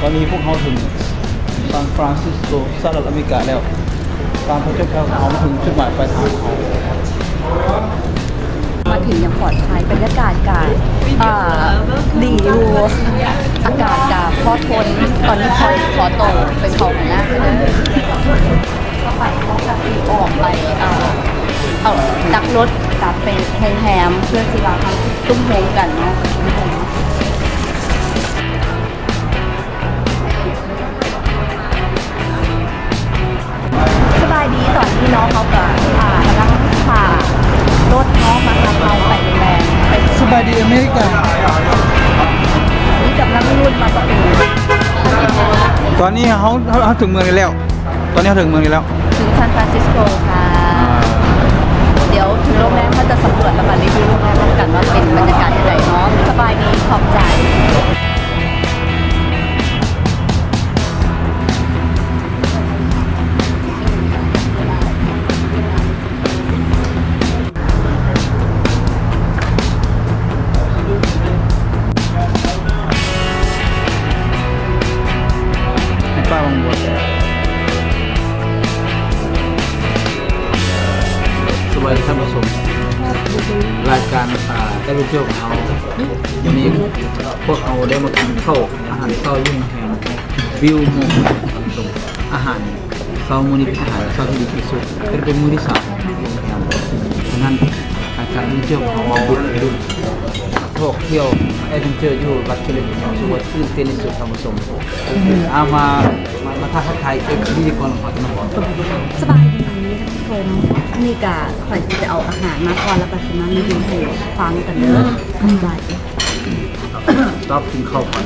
ຕອນນີ້ພວກເຮົາເຖິງຊານຟຣານຊິສໂກ ສະຫະລັດອາເມລິກາແລ້ວ. ການຜະຈົນໄພຂອງເຮົາມາເຖິງຈຸດໝາຍປາຍທາງຂອງເຮົາ. ມາເຖິງຢ່າງປອດໄພ, ບັນຍາກາດກະ ເອີ ດີຢູ່, ອາກາດກະພໍທົນ. ຕອນນີ້ຂໍ ຂໍໂຕໄປເຂົ້າຫ້ອງນ້ຳກ່ອນເດີ. ຕໍ່ໄປເຮົາກະຊິອອກໄປ ເອີ ເອີ ດັກລົດກັບໄປໂຮງແຮມ ເພື່ອຊິວ່າເຮົາຊິຕຸ້ມໂຮມກັນເນາະ. ສະບາຍດີ, ຕອນນີ້ເນາະ ເຮົາກະ ອ່າ ກຳລັງຖ້າລົດເນາະ ມາຮັບເຮົາໄປໂຮງແຮມ. ສະບາຍດີອາເມລິກາ. ນີ້ກຳລັງລຸ້ນວ່າຈະເປັນ ຕອນນີ້ເຮົາ ເຮົາ ເຮົາເຖິງເມືອງນີ້ແລ້ວ. ຕອນນີ້ເຮົາເຖິງເມືອງນີ້ແລ້ວ ເຖິງຊານຟຣານຊິສໂກຄ່ະ. ອ່າ ດຽວເຖິງໂຮງແຮມ ເຮົາຈະສຳຫຼວດ ແລ້ວກະຣີວິວໂຮງແຮມນຳກັນວ່າເປັນບັນຍາກາດຈັ່ງໃດເນາະ. ສະບາຍດີ, ຂອບໃຈ. ໃນປ່າວັງບົວ. ສະບາຍດີທ່ານຜູ້ຊົມ, ລາຍການ ອ່າ ແອັດເວັນເຈີຂອງເຮົາ ມື້ນີ້ພວກເຮົາໄດ້ມາກິນເຂົ້າ ອາຫານເຊົ້າຢູ່ໂຮງແຮມວິວມໍ ທ່ານຜູ້ຊົມ. ອາຫານ ເຊົ້າມື້ນີ້ເປັນອາຫານເຊົ້າທີ່ດີທີ່ສຸດ, ເປັນ ເປັນມື້ທີສາມຂອງໂຮງແຮມ. ສະນັ້ນ ອາຈານເຈົ້າຂອງເຮົາມາບຸກໄປເບິ່ງ ທ່ອງທ່ຽວແອດເວັນເຈີຢູ່ລັດເຄເລັດ ຮູ້ສຶກວ່າຕື່ນເຕັ້ນທີ່ສຸດ ທ່ານຜູ້ຊົມ. ເອົາມາ ມາ ມາທັກທາຍເອັຟຊີກ່ອນເນາະ. ສະບາຍດີທ່ານຜູ້ຊົມ, ອັນນີ້ກະຂ້ອຍຊິໄປເອົາອາຫານມາກ່ອນ ແລ້ວກະຊິມາຣີວິວໃຫ້ຟັງກັນເດີ. ຂອບໃຈ. ຕອບກິນເຂົ້າກ່ອນ.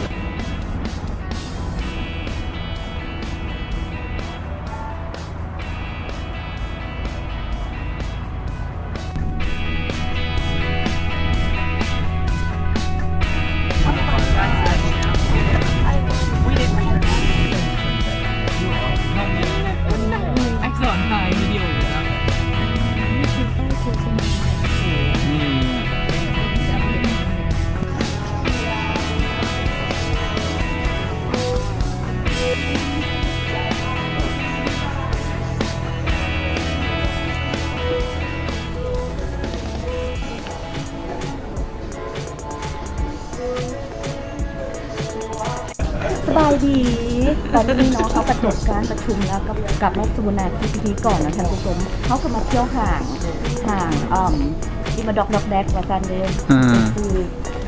ສະບາຍດີ. ຕອນນີ້ເນາະ ເຮົາກະຈົບການປະຊຸມແລ້ວ ກັບ ກັບມາສູ່ໜ້າທີ່ພິທີກອນນະທ່ານຜູ້ຊົມ. ເຮົາກະມາທ່ຽວຫ້າງ ຫ້າງ ເອີ່ມ ອີມາດັອກດັອກແດັກວ່າຊັ້ນເດ້. ອືມ ຄື ອ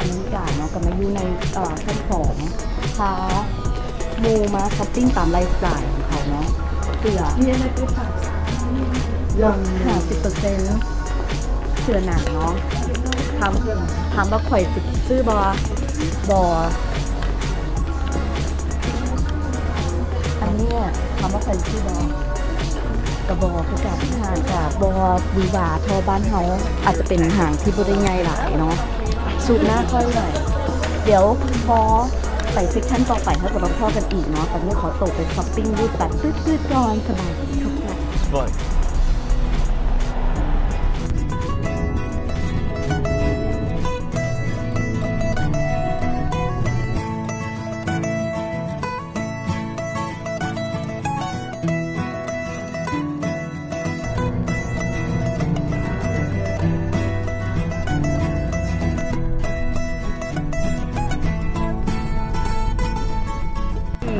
າເມລິກາເນາະ ກະມາຢູ່ໃນ ເອີ່ ຊັ້ນສອງ ພາໝູ່ມາຊັອບປິງຕາມໄລຟ໌ສະໄຕລ໌ຂອງເຂົາເນາະ. ເສື້ອ ມີອາໄລໄປຝາກ ຍັງຫ້າສິບເປີເຊັນ ເສື້ອໜັງເນາະ. ຖາມ ຖາມວ່າຂ້ອຍຊິຊື້ບໍ່? ບໍ່. ອັນນີ້ ຖາມວ່າຂ້ອຍຊິຊື້ບໍ່? ກະບໍ່ຄືກັນ. ຫ້າງກະບໍ່ຫວືອຫວາເທົ່າບ້ານເຮົາ, ອາດຈະເປັນຫ້າງທີ່ບໍ່ໄດ້ໃຫຍ່ຫຼາຍເນາະ. ສູບໜ້າຂ້ອຍໄວ້. ດຽວພໍໄປເຊັກຊັນຕໍ່ໄປ ເຮົາຈະມາພໍ້ກັນອີກເນາະ. ຕອນນີ້ຂໍໂຕໄປຊັອບປິງບູດບັດຈືດໆກ່ອນ. ສະບາຍດີ. ຂອບໃຈ.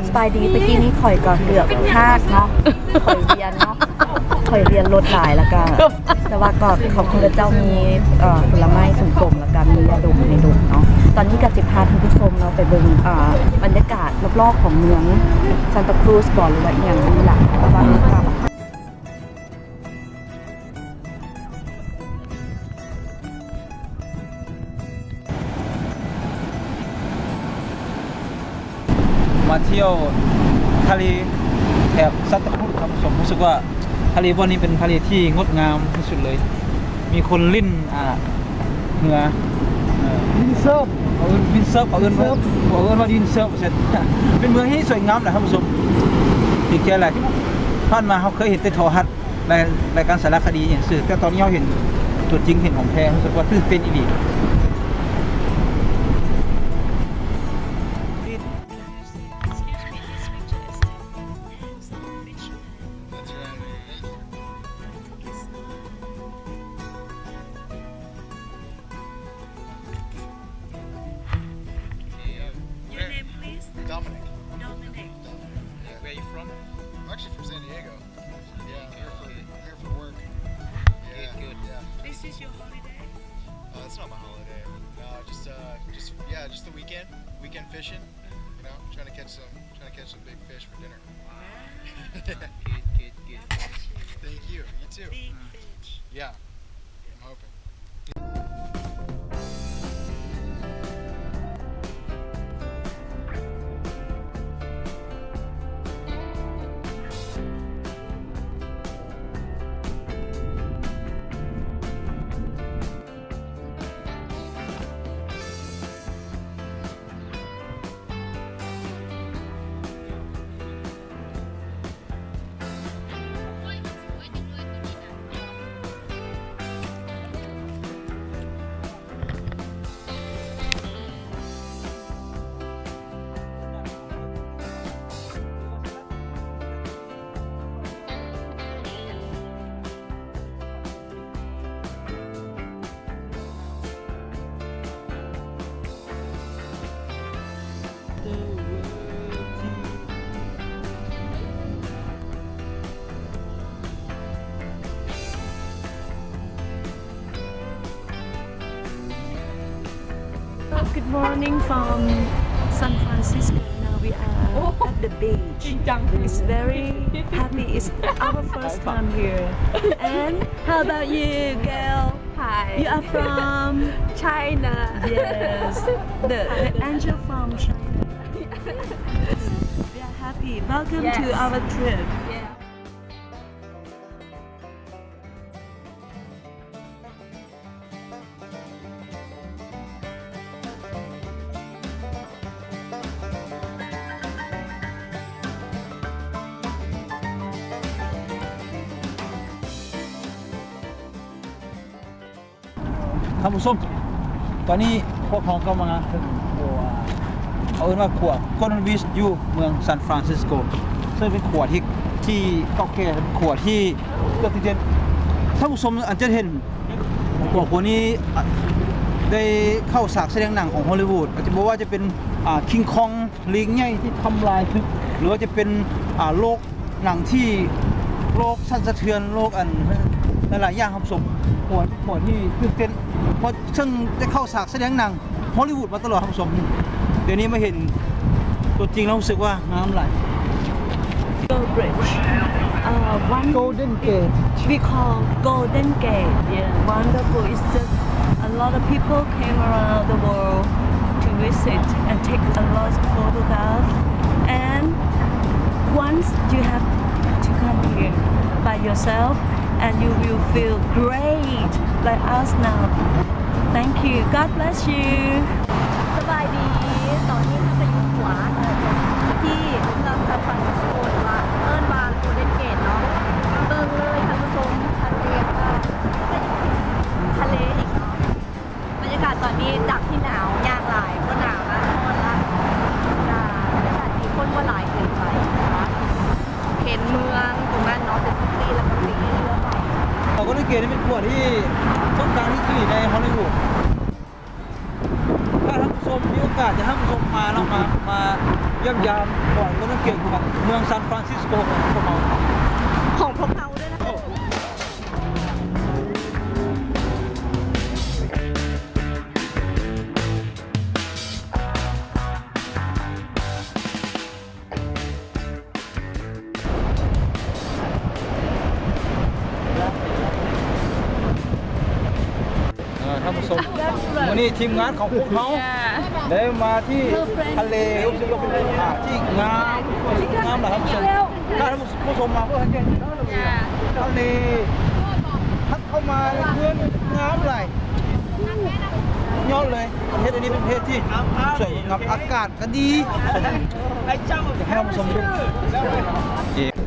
ສະບາຍດີ. ຕະກີ້ນີ້ຂ້ອຍກະເກືອບພາດເນາະ, ຂ້ອຍວຽນເນາະ, ຂ້ອຍວຽນລົດຫຼາຍ ແລ້ວກະ ແຕ່ວ່າກະຂອບຄຸນພະເຈົ້າມີ ເອີ່ ຜົນລະໄມ້ສົມໂປງ ແລ້ວກະມີຢາດົມໃຫ້ດົມເນາະ. ຕອນນີ້ກະຊິພາທ່ານຜູ້ຊົມເນາະໄປເບິ່ງ ເອີ່ ບັນຍາກາດລອບໆຂອງເມືອງຊານຕາຄຣູສບໍ ຫຼືວ່າອີ່ຫຍັງນີ້ລະ ແຕ່ວ່າ ມາທ່ຽວທະເລແຖບຊານຕາຄຣູສ ທ່ານຜູ້ຊົມ. ຮູ້ສຶກວ່າທະເລບ່ອນນີ້ເປັນທະເລທີ່ງົດງາມທີ່ສຸດເລີຍ. ມີຄົນຫຼິ້ນ ອ່າ ເຮືອ ເອີ່ ວິນເຊີບ ເຂົາເອີ້ນວິນເຊີບ ເຂົາເອີ້ນ ເຂົາເອີ້ນວ່າວິນເຊີບ ເປັນເມືອງທີ່ສວຍງາມນະທ່ານຜູ້ຊົມ. ດີໃຈຫຼາຍ ທີ່ຜ່ານມາເຮົາເຄີຍເຫັນແຕ່ໂທລະທັດ ລາຍ ລາຍການສາລະຄະດີຫຍັງຊື່, ແຕ່ຕອນນີ້ເຮົາເຫັນຕົວຈິງ ເຫັນຂອງແທ້ ຮູ້ສຶກວ່າຕື່ນເຕັ້ນອີ່ຫຼີ. ສະບາຍດີ. Yeah, just the weekend, weekend fishing, you know, trying to catch some, trying to catch some big fish for dinner. Good, good, good. Thank you. You too. Big fish. Yeah, I'm hoping. Good morning from San Francisco. Now we are at the beach. It's very happy. It's our first time here. And how about you, girl? Hi. You are from China. Yes. The, the angel from China. We are happy. Welcome to our trip. Yeah. ທ່ານຜູ້ຊົມ, ຕອນນີ້ພວກເຮົາກໍມາເຖິງຂົວ ເຂົາເອີ້ນວ່າຂົວ Golden Bridge ຢູ່ເມືອງ San Francisco ເຊິ່ງເປັນຂົວທີ່ ທີ່ເກົ່າແກ່ ເປັນຂົວທີ່ເກືອບຕິດເທນ. ທ່ານຜູ້ຊົມອາດຈະເຫັນຂົວ ຂົວນີ້ ອາ ໄດ້ເຂົ້າສາກສະແດງໜັງຂອງ Hollywood ອາດຈະ ບໍ່ວ່າຈະເປັນ ອາ King Kong ລີກໃຫຍ່ທີ່ທຳລາຍຕຶກ ຫຼືວ່າຈະເປັນ ອາ ໂລກໜັງທີ່ ໂລກສັ່ນສະເທືອນ ໂລກອັນ ຫຼາຍໆຢ່າງ ທ່ານຜູ້ຊົມ. ໂອ້ ເປັນຂົວທີ່ຕື່ນເຕັ້ນ ເພາະເຊິ່ງໄດ້ເຂົ້າສາກສະແດງໜັງ Hollywood ມາຕະຫຼອດ ທ່ານຜູ້ຊົມ. ດຽວນີ້ມາເຫັນຕົວຈິງແລ້ວຮູ້ສຶກວ່າງາມຫຼາຍ. Golden Bridge, uh, one Golden Gate. We call Golden Gate. Yeah, wonderful. It's just a lot of people came around the world to visit and take a lot of photographs. And once you have to come here by yourself, and you will feel great like us now. Thank you. God bless you. ສະບາຍດີ. ຕອນນີ້ເຮົາກະຢູ່ຂົວທີ່ເມືອງຊານຟຣານຊິສໂກ ຫຼືວ່າເອີ້ນວ່າ Golden Gate ເນາະ. ເບິ່ງເລີຍທ່ານຜູ້ຊົມ ທະເລ ທະເລອີກເນາະ. ບັນຍາກາດຕອນນີ້ຈາກທີ່ໜາວ ຍ່າງຫຼາຍບໍ່ໜາວລະ ຮ້ອນລະ ກະບັນຍາກາດດີ ຄົນບໍ່ຫຼາຍເກີນໄປ. ເຫັນເມືອງຕົງນັ້ນເນາະ ເປັນຊິຕີ ແລ້ວກະມີເຮືອໄຟ. ເຮົາກໍໄດ້ເກນເປັນຂົວທີ່ສຳຄັນທີ່ສຸດໃນ Hollywood. ຖ້າທ່ານຜູ້ຊົມມີໂອກາດ ຈະໃຫ້ທ່ານຜູ້ຊົມມາເນາະ ມາ ມາຢ້ຽມຢາມ ຂອງ Golden Gate ຂອງເມືອງ San Francisco ຂອງພວກເຮົາ ຂອງພວກເຮົາດ້ວຍນະ. ເອີ ທ່ານຜູ້ຊົມ ມື້ນີ້ທີມງານຂອງພວກເຮົາ ໄດ້ມາທີ່ທະເລ ທີ່ງາມ ງາມຫຼາຍ ທ່ານຜູ້ຊົມ. ຖ້າທ່ານຜູ້ຊົມມາ ເພື່ອເຫັນທະເລ ທັດເຂົ້າມາໃນເຮືອນ ງາມຫຼາຍ ຍອດເລີຍ. ປະເທດອັນນີ້ເປັນປະເທດທີ່ສວຍງາມ ອາກາດກະດີ. ໃຫ້ທ່ານຜູ້ຊົມເບິ່ງ